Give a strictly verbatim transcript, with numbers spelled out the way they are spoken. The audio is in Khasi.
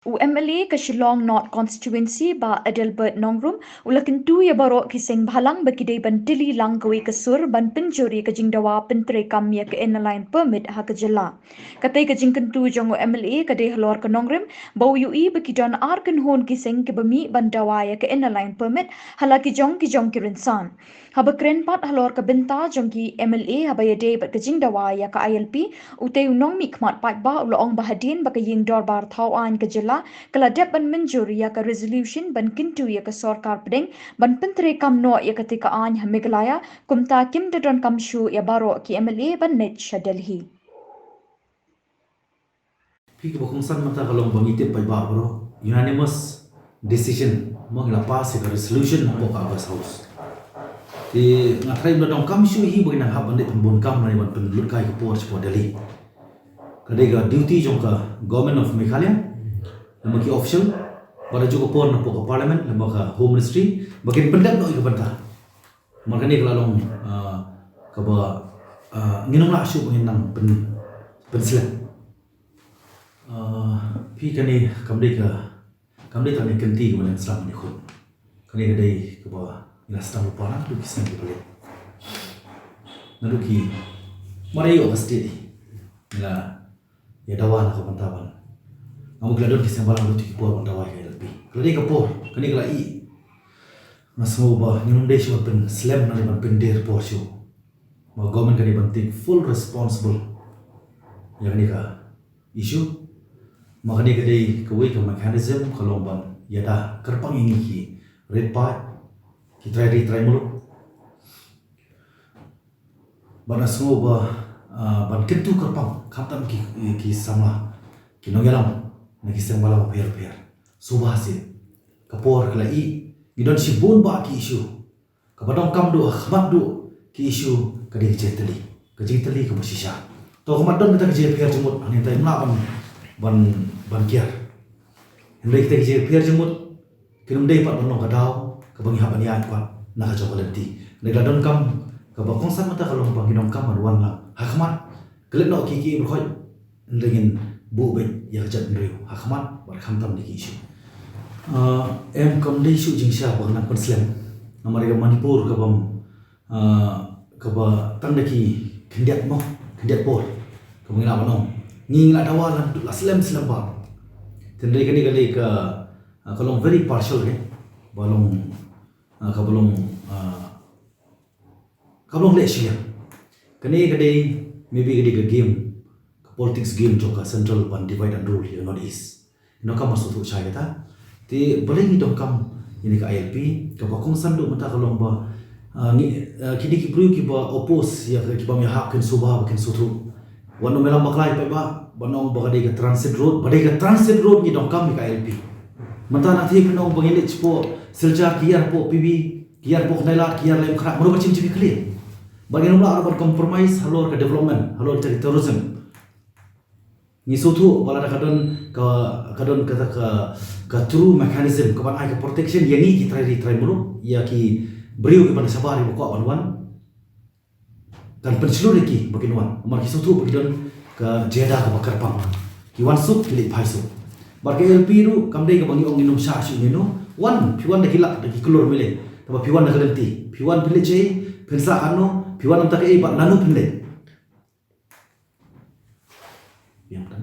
U M L A ka Shillong North Constituency, Bah Adelbert Nongrum, u la kyntu ïa baroh ki seng bhalang ba ki dei ban tylli lang kawei ka sur ban pynjur ïa ka jingdawa pyntreikam ïa ka Inner Line Permit ha ka jylla. Katei ka jingkyntu jong u M L A ka dei halor ka nongrim ba u ïohi ba ki don ar kynhun ki seng kiba mih ban dawa ïa ka Inner Line Permit ha la ki jong ki jong ki rynsan. Haba kren pat halor ka bynta jong ki M L A haba ïadei bad ka jingdawa ïa ka I L P, utei u nongmihkhmat paidbah u la ong ba hadien ba ka ïing dorbar thaw aiñ ka jylla ka la dep ban mynjur ïa ka resolution ban kyntu ïa ka sorkar pdeng ban pyntreikam noh ïa katei ka aiñ ha Meghalaya, kumta kim da donkam shuh ïa baroh ki M L A ban leit sha Delhi. Phi kiba kongsan mynta ka long ba ngi tip paidbah baroh, unanimous decision, ma ngi la pass ïa ka resolution hapoh ka August House. Te nga tharai ba donkam shuh hi ba ngi nang hap ban leit pynbun kam lane ban pynlut kai ka por shapoh Delhi. Ka dei ka duty jong ka Government of Meghalaya, lane ki official, bad ha kajuh ka por napoh ka Parliament lane ka Home Ministry ba kin pyndep noh ïa ka bynta. Namar kane ka la long, ah, kaba, ah, ngin ym lah shuh ba ngin nang pyn, pynslem. Ah, phi, kane kam dei ka, kam dei tang ka kynti kaba nang sdang ne khun. Kane ka dei kaba ngi la sdang lypa naduh ki snem kiba leit. Naduh ki, mar ïa ka state hi, ngi la ïa dawa na ka bynta ban, nga mut ki la don ki seng bhalang ruh ki por ban dawa ïa ka I L P. Ka la dei ka por, kane ka la ïeh. Nga sngew ba ngin ym dei shuh ban pynslem ne ban pyndier por shuh. Ma government ka dei ban take full responsible ïa kane ka issue. Ma kane ka dei kawei ka mechanism ka long ban ïada kyrpang ïa ngi ki rit paid, ki trai ri trai muluk. Bad nga sngew ba, ah, ban kyntu kyrpang khamtam ki, ki samla, ki nongïalam na ki seng bhalang bapher bapher. Sngewbha seh, ka por ka la ïeh, ngi don shibun bah ki issue. Kaba donkam duh ha khmat duh ki issue ka dei ka jingtylli, ka jingtylli kaba shisha. To, ka mat don kita ki jingïapher jingmut, hangne te ym lah ban, ban, ban kiar. Hynrei kita ki jingïapher jingmut kin ym dei pat ban long ka daw kaba ngi hap ban ïaid pat na ka jong ka lynti. Hynrei ka la donkam, kaba kongsan mynta ka long ba ngi donkam ban wan lang ha khmat. Klet noh ki ki brkhoi, hynrei ngin buh beit ïa ka jaitbynriew ha khmat bad khamtam da ki issue. Ah, em, kam dei shuh jingshisha ba nang pynslem. Namar ïa ka Manipur ka bym, ah, kaba tang da ki khyndiat mo, khyndiat por kaba ngi lah ban ong. Ngi la dawa la, la slem slem bha. Hynrei kane ka dei ka, ah, ka long very partial, eh. Ba long, ah, kaba long, ah, kaba long leh shiliang. Kane ka dei, maybe ka dei ka game, ka politics game jong ka central ban divide and rule ïa ka North East. Ngi donkam ban sngewthuh shai kata. Te balei ngi donkam ïa kane ka I L P, kaba kongsan duh mynta ka long ba, ah, ngi, ah, kine ki briew kiba oppose ïa ka, kiba ym ïahap kin sngewbha ba kin sngewthuh. Wat nym ïalam bakla ïa paidbah, ban ong ba ka dei ka transit road, ba dei ka transit road ngi donkam ïa ka I L P. Mynta na thie phin ong ba ngin leit shapoh Silchar, ki ïar hapoh P B, ki ïar hapoh Khyndai Lad, ki ïar Laitumkhrah, mano ba shem jingkitkhlieh. Ba ngin ym lah ruh ban compromise halor ka development, halor ka tourism. Ngi sngewthuh ba lada ka don ka, ka don kata ka, ka true mechanism kaban ai ka protection ïa ngi ki trai ri trai muluk, ïa ki briew kiban da shabar, ïa ba kwah ban wan, kan pynshlur ïa ki ba kin wan. Namar ki sngewthuh ba ki don ka jingïada kaba kyrpang. Ki wan suk, ki leit phai suk. Bad ka I L P ruh kam dei kaba ngi ong ngin ym shah shuh ïa no. Wan, phi wan da ki lak, da ki klur mynlei, tangba phi wan da ka lynti. Phi wan phin leit shaei, phin sah katno, phi wan namar kaei bad lano phin leit.